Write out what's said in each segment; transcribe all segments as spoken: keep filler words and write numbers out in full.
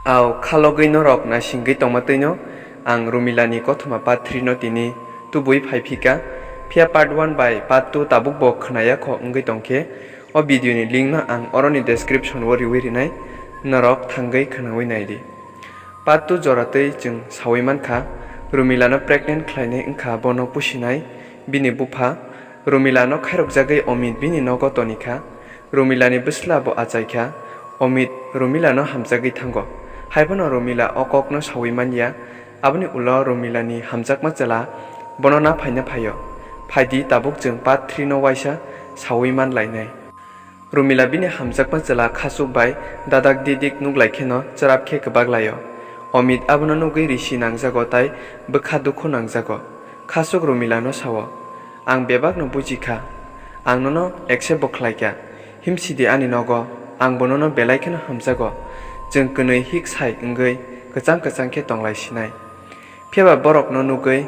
Au khalogwi norok naisingwi tongma twino ang Rumilani kothoma part three no tini tubui phaiphika, phiya part one bai part two tabukbo khwnaya kho wngwi tongkhe, o video ni link no ang oroni description o riwi rinai, norok thangwi khwnawi naidi. Part two jora twi chwng sawi mankha, Rumilano pregnant khlainai wngkha bono pusinai bini bupha, Rumilano khairokjagwi Omit bini nogo tonikha, Rumilani bwsla bo achaikha, Omit Rumilano hamjagwi thango. Haiphano Rumila o kokno sawi manya. Aboni ulo Rumilani hamjakma chwla bono naphaina phaio. Phaidi tabuk chwng part three no waisa sawi manlainai. Rumila bini hamjakma chwla khachuk bai dadak didik nuklai kheno chwrap khe kwbak laio. Omit abono nugwi risi nangjago tai bwkha dukhu nangjago. Khachuk Rumilano sao, "Ang bebakno buji kha. Ang nono accept bo khlai kha. Himsidi ani nogo, ang bo nono belai kheno hamjago. Chwng kwnwi hik sai wngwi kwchang kwchang khe tonglai sinai." Phiya ba borokno nugwi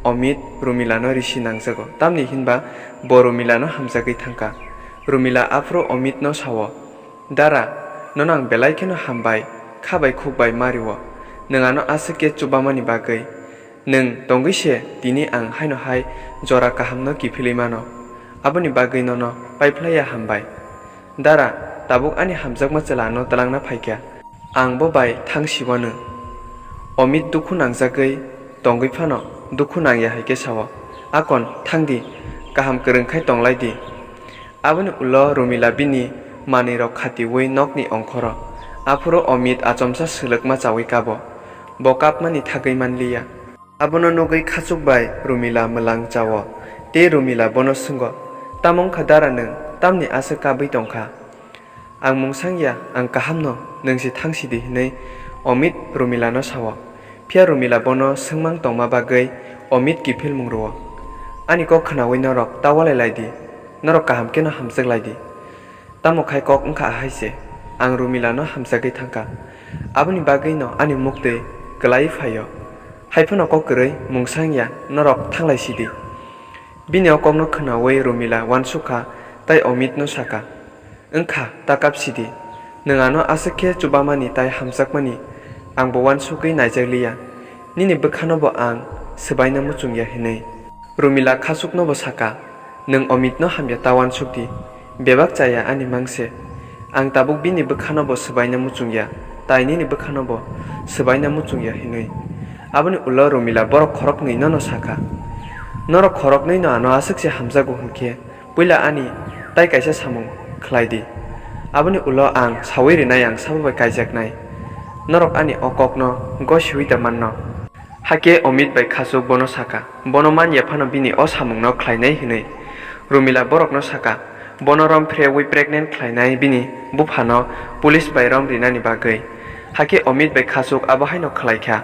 Omit Rumilano risi nangjago, tamni hinba bo Rumilano hamjagwi thangkha. Rumila aphuru Omitno sao, "Dara, nono ang belai kheno hambai, kha bai khuk bai ma rio. Nwng ano aswk khe chubamani bagwi. Nwng tongwi se tini ang haino hai jora kahamno kiphilwi mano. Aboni bagwi nono paiphlaiya hambai. Dara, tabuk ani hamjakma chwla ano twlangna phaikha. Ang bo bai thang siwano." Omit dukhu nangjagwi tongwi phano dukhu nangya hai khe sao, "Akon, thangdi, kaham kwrwng khai tonglai di." Aboni ulo Rumila bini manwirok khatiwi nokni ongkhoro. Aphuru Omit achomsa swlwkma chawi kabo. Bo kapmani thagwi manliya. Abono nugwi khachuk bai Rumila mwlang chao. Tei Rumila bono swngo, "Tamo wngkha dara nwng, tamni aswk kabwi tongkha?" "Ang mungsang ya, ang kahamno, nwng se thang sidi," hinwi Omit Rumilano sao. Phiya Rumila bono swngmang tongma bagwi Omit kiphilmung rwo. "Ani kok khnawi norok ta walai lai di, norok kaham kheno hamjak lai di. Tamo khai kok wngkha ahai se, ang Rumilano hamjagwi thangkha. Aboni bagwino ani muktwi kwlaiwi phaio. Haiphano kok kwrwi mungsang ya, norok thanglai sidi." Bini o kokno khwnawi Rumila uansuk kha, tai Omitno sakha, "Wngkha, ta kap sidi. Nwng ano aswk khe chubamani tai hamjakmani ang bo uansugwi naijak liya. Nini bwkhano bo ang swbaina muchung ya," hinwi. Rumila khachukno bo sakha, "Nwng Omitno hamya ta uansuk di. Bebak chaya ani mang se. Ang tabuk bini bwkhano bo swbaina muchung ya, tai nini bwkhano bo swbaina muchung ya," hinwi. Aboni ulo Rumila borok khoroknwi nono sakha, "Norok khoroknwi no ano aswk se hamjago hwn khe, puila ani tai kaisa samung khlai di. Aboni ulo ang sawi rinai, ang sabo bai kaijaknai. Norok ani o kokno gosiwi da manno." Hakhe Omit bai khachuk bono sakha, bono man ya phano bini o samungno khlainai hinwi. Rumila borokno sakha, bono rom phrewi pregnant khlainai bini buphano police bai rom rinani bagwi. Hakhe Omit bai khachuk abo haino khlai kha.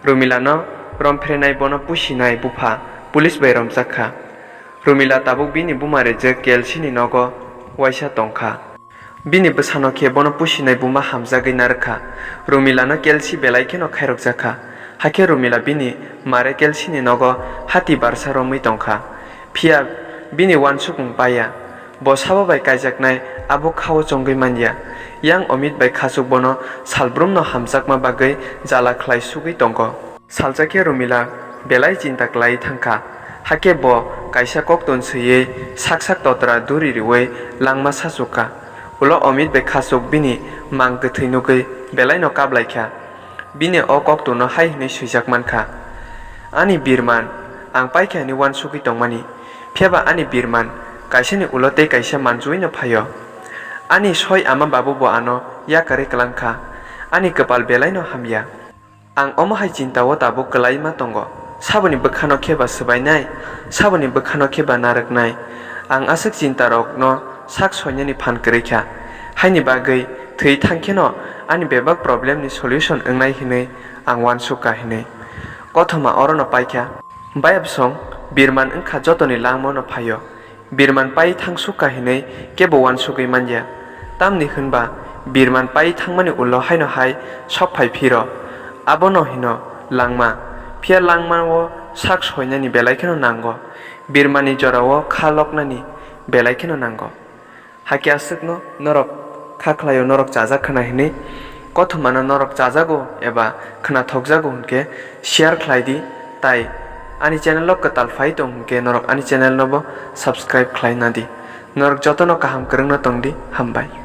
Rumilano rom phrenai bono pusinai bupha police bai romjak kha. Rumila tabuk bini buma rejak K L C ni nogo waisa tong kha. Bini bwsano khe bono pusinai buma hamjagwi narwk kha. Rumilano K L C belai kheno khairokjak kha. Hakhe Rumila bini mare K L C ni nogo hati barsa romwi tong kha. Phiya bini uansukmung paiya. Bo sabo bai kaijaknai abo khao chongwi man ya. Yang Omit bai khachuk bono salbrumno hamjakma bagwi jala khlai sugwi tongo. Salsa khe Rumila belai chinta klai thang kha. Hakhe bo kaisa koktun swiwi sak sak totra duri riwi langma sachuk kha. Ulo Omit bai khachuk bini mang kwthwi nugwi belaino kap lai kha. Bini o koktunno hai hwnwi swijak man kha, "Ani birman, ang pai khe ani uansugwi tongmani, phiyaba ani birman kaisani ulo tei kaisa manjuwi no phaio. Ani soi ama babu bo ano yakarwi klang kha. Ani kwpal belaino hamya." Ang omo hai chinta o tabuk kwlai ma tongo. Saboni bwkhano khe ba swbainai, saboni bwkhano khe ba narwknai. Ang aswk chinta rokno sak soinani phan kwrwi kha. Haini bagwi thwi thang kheno ani bebak problem ni solution wngnai hinwi ang uansuk kha hinwi. Kothoma orono paikha. Bayapsong birman wngkha jotoni langmano phaio. Birman pai thangsuk kha hinwi kebo uansugwi man ya. Tamni hwnba birman pai thangmani ulo haino hai sok phai phiro. Abono hino langma. Phiya langmao sak soinani belai kheno nango. Birmani jorao kha loknani belai kheno nango. Hakhe aswkno norok kha khlaio, norok chajak khna hinwi Kothoma no norok chajago eba khwnathokjago hwnkhe share khlai di, tai ani channel o kwtal phai tong hwnkhe norok ani channel no bo subscribe khlai na di. Norok jotono kaham kwrwngno tong di, hambai.